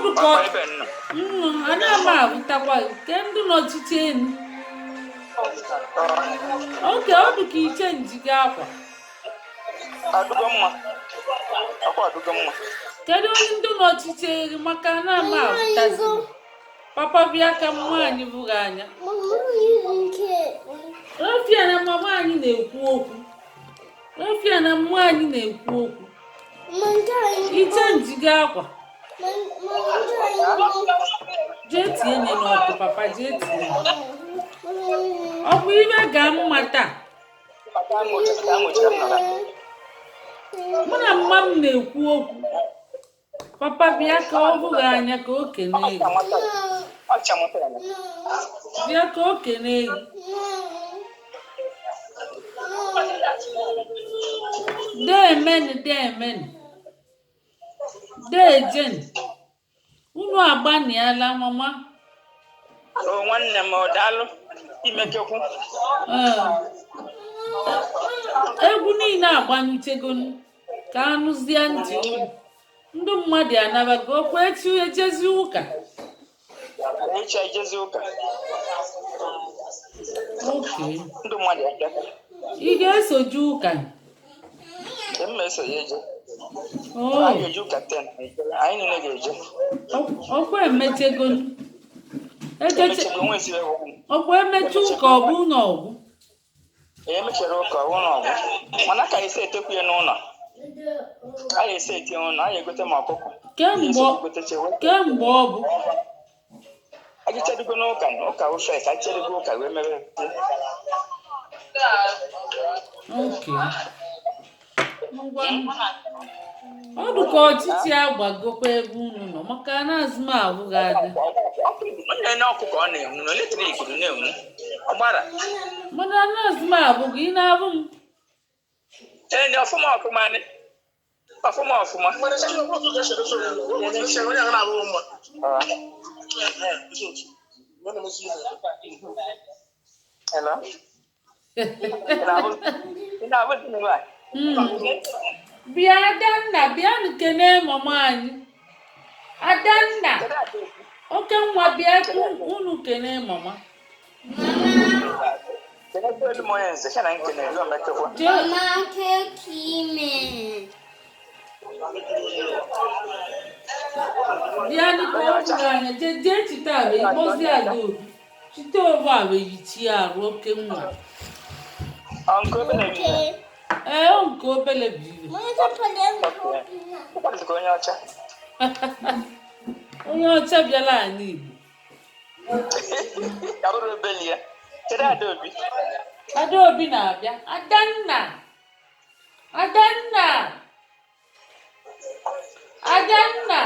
dụkọ Ọkwa ebe nnọ. Nnụ ana m ahụtakwa gị ke ndị nọchiche enu. Oke ọ dị ka iche njiga akwa. Adụgo mma. Ọkwa adụgo mma. Kedu onye ndị nọchiche gị maka na m ahụtazi m? Papa bịa ka mma anyị bụghị anya. Rafia na mama anyị na-ekwu okwu. Rafia na mma anyị na-ekwu okwu. Iche njiga akwa. Jee tinye nye n'ọkụ papa jee tinye. Ọ bụ ibe ga mma taa. Mụ na mma m na-ekwu okwu. Papa bịa ka ọ bụghị anya ka o kene gị. Bịa ka o kene gị. Deemeni deemeni. Deejeni. Unu agbanịala mama. O nwanne m ọ daalụ imekekwu. Ee. Egwu niile agbanyuchegonu ka anụzie ntị unu. Ndị mmadụ anabago okwu echi ejezi ụka. Echi ejezi ụka. Okay. Ndị mmadụ abịa. Ị ga-esoju ụka? M eso ya eje. Oh. Anyị ga-eje ụka 10. Anyị niile ga-eje. Ọkwa emechegonu. Ejeche Emechego nwa esi ewu. ọkwa emeche ụka ọ bụ na ọgwụ. Emechere ụka ọ bụrụ na ọgwụ. Mana ka esi etekwu ya n'ụlọ. Anyị esi eti ụlọ, anyị egote ma ọkụkọ. Kemgbe kemgbe ọ bụ Anyị chedugo n'ụka, ụka wụ first, anyị chedugo ụka wee mere. Okay. Ngwa ọ dị ka ọchịchị agbagokwa ebe unu nọ maka na azụ m ahụghị anya. Onye na ọkụ ka ọ na-enwu, na eletrik na-enwu. Ọ gbara. Mana na azụ m abụghị ị na-abụ m. Ee, ndị ọfụma ọfụma ni. Ọfụma ọfụma. Hello? Ị na-abụ di m a? Bịa Adanna, bịanụ kene mama anyị. Adanna, oke nwa bịa ka unu kene mama. Kenekwe elu m onye nze, ya na nkene elu omekekwa. Jee Mama keki ime. Bịanụ ka ọ bụrụ anya jee jee chite abụ ịkpọzi Adaobi. Chite ovu abụ eyichi arụ oke nwa. Ọ nke obere bi Okay. Ee, ọ nke obele bụ ibe. Ọ dịka onye ọcha. Onye ọcha bịara ala Igbo. Ka bụrụ obele ya. Kedu Adaobi? Adaobi na-abịa. Adanna! Adanna! Adanna!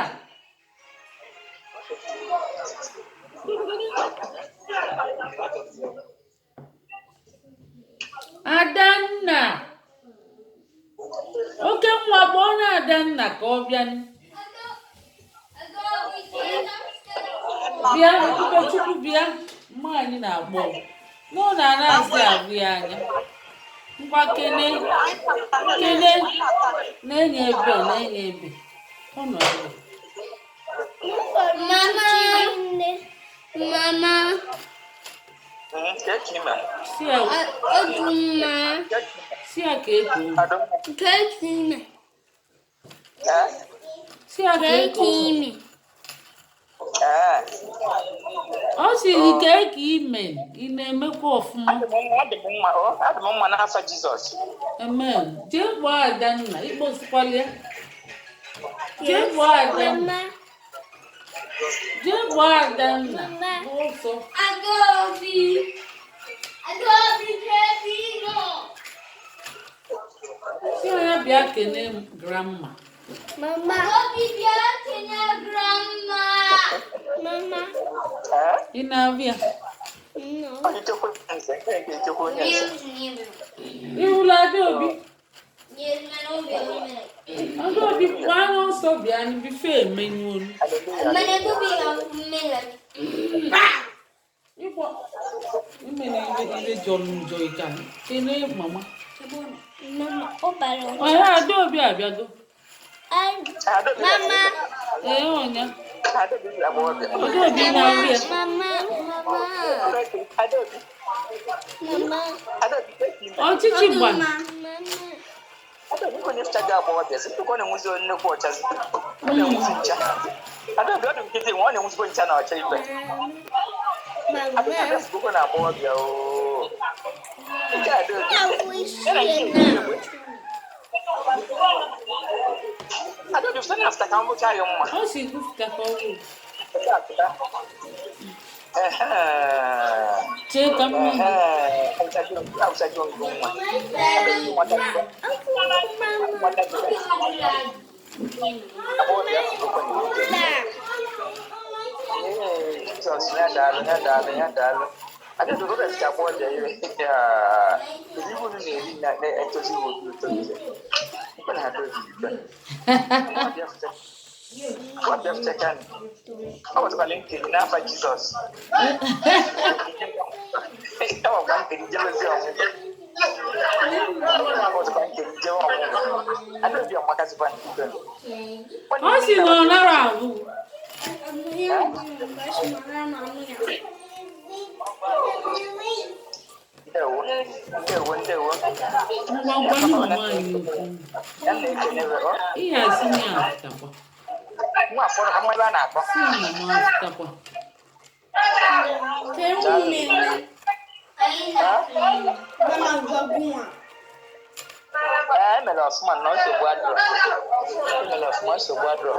Adanna! Oke nwa kpọọ na Adanna ka ọ bịa. Bịa, Ebubechukwu bịa. Mma anyị na-akpọ. Mụ na anaghịzi abụ ya anya. Ngwa kene kene na-enye ebe na-enye ebe. Ọ nọ ebe. Mama. Mama. Keki ime. Si ya Odumma. si ya ka eko. Keki ime. Si ya ka eko. Keki ime. Ọ sịrị ka eke ime ị na-emekwa ọfụma. Adị m mma, adị m mma n'afa Jizọs. Amen. Jee kpọọ Adanna, ịkpọsikwala ya. Jee kpọọ Adanna. Jee kpọọ Adanna. N'ụsọ. Adaobi. Adaobi keki nọ. Si ya bịa kene grandma. Mama. Adaobi bịa kene grandma. Mama. Ị na-abịa? No. Ikekwe nze, ikekwe onye nze. Ị hụla Adaobi? Adaobi pụọ n'ọsọ bịa bifo emenyu olu. Ịkpọ ime na ibe ibe jọrọ njọ ike kene mama. Mama, ọ bara Ọha Adaobi abịago. Adaobi. Mama. Ee, ọnya. Adaobi agbọghọbịa. Adaobi na-ahụ ya. Mama. Mama. Adaobi. Mama. Adaobi, esi ime. Ọchịchị gba. Mama. Adaobi, nkwenye fụcha gị agbọghọbịa sị ọ na-enwuzi nnukwu ọchazi. Ọ na-enwuzi ncha. Adaobi, ọ dị nkịtị nwa, ọ na-enwuzikwa ncha na ọcha ibe. Mama. Adaobi sịkwakwa na agbọghọbịa oo. Nke Adaobi. Mama. Ya na nke Adaobi. Adaobi, fụta na afụta ka m bụcha ya mma. Ọ si gụfụta ka ọ wụ. Ehe. Chee ka mmiri. Ehe. Awụchago nke nwa. Agbọghọbịa sịkwakwa na Ee, Jizọs, ya daalụ, ya daalụ, ya daalụ. Adaobi, Robert ka agbọghọbịa ire. Kedu ibu unu na-eri na-etozi obi ụtọ ize? Ikwe na Adaobi ikwe. Nwa bịa fụcha ka ọ wetakwala nkiri n'afa Jizọs. Ọ gwakwa nkiri jebezi ọmụgwọ. Ọ wetakwala nkiri jebe ọmụgwọ. Adaobi ọmakazikwa ikwe. Ọ si na ọ nara ahụ. Ndewo, ndewo, ndewo. Ngwa ngwa nye mama anyị okwu. Ya na-ekene ọ. Ihe a si na afụtakwa. Nwa afọrọ ka mma ebe a na-akpọ. Si na mama afụtakwa. Ee, emere ọfụma na nsogbu adịrọ. Emere ọfụma, nsogbu adịrọ.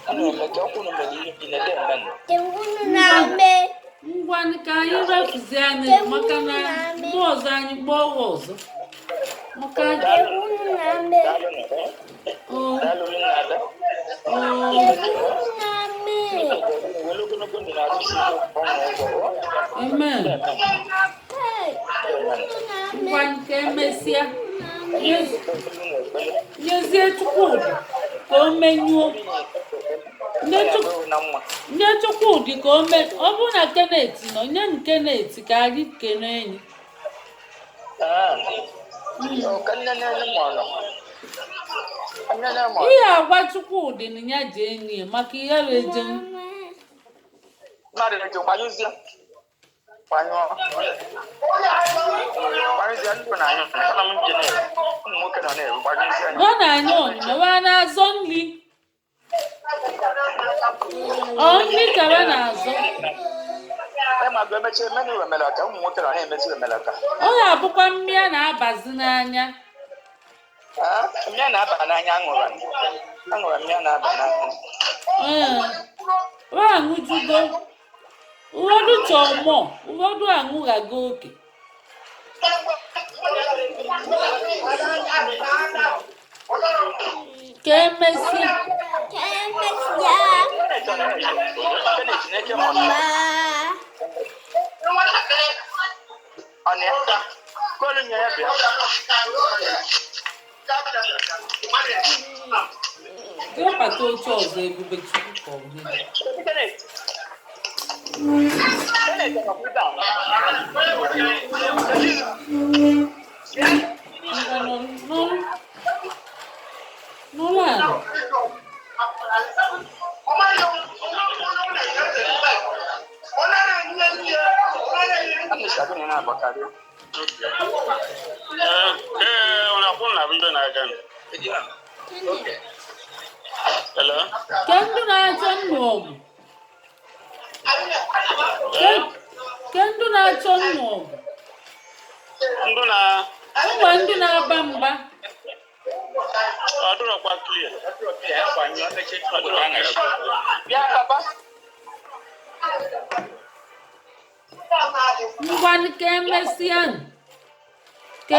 Ọ na-eme ka ọkwụ na mere ihe bi na ede mme. Ngwa ka anyị refuzie anyị maka na mgbe ọzọ anyị kpọọ ụwa ọzọ. Maka Daalụ nụ, o daalụ nne Ada. o Were ogologo ndụ na arụsị ike ọnwụ ụgwọ. amen. Ngwa nke emesịa. Nyezie Chukwudị ka o menyuo. Na mma. Nye Chukwudị ka o mee. Ọ bụrụ na Kenneth nọ, nye m Kenneth ka anyị kene enyi. Ee. Ka nne nne m nọ. Nne nne m nọ. Ihe agwa Chukwudị na ya ji enyi ya maka ihe eje m. Mmadụ na-eji gbanyụzie. Gbanyụọ. Gbanyụzie ndụ na anyụ. Ana m nje na-eru. Ụmụ nwoke nọ na-eru. Gbanyụzie Ọ na-anya onyinyo wa na-azọ nri. Ọ nri ka wa na-azọ. Ema bụ emechi emenu emelaka. Ụmụ nwoke nọ na-emezi emelaka. Ọ ga-abụkwa mmịa na-abazi n'anya. Ah, mmịa na-aba n'anya aṅụrụ. Aṅụrụ mmịa na-aba n'anya. Ee, wa aṅụjugo. Ụfọdụ chọọ mọ, ụfọdụ aṅụghago oke. Ka emesịa. Kenneth na-eke m ọnụ. Ọnụ ya. Kolu nye ya bịa. Jee kpata oche ọzọ ebube Chukwu ka ọ bụ gịnị? Kenneth. Kenneth, ọ nọkwa ebe a? Ngwa nọrọ nọrọ nọrọ ala. Ana esi agụ na na-agbakarị. Ee, ụlọ akwụkwọ na-abụ ndị na-aga. Hello? Ke ndụ na-achọ nnụ ọgụ. Ke ndụ na-achọ nnụ ọgụ. Ndụ na Ụmụ ndị na-aba mba. ọ dịrọkwa clear. Ọ dịrọ clear. Bịa papa. Ngwa ka emesịa nụ. Ka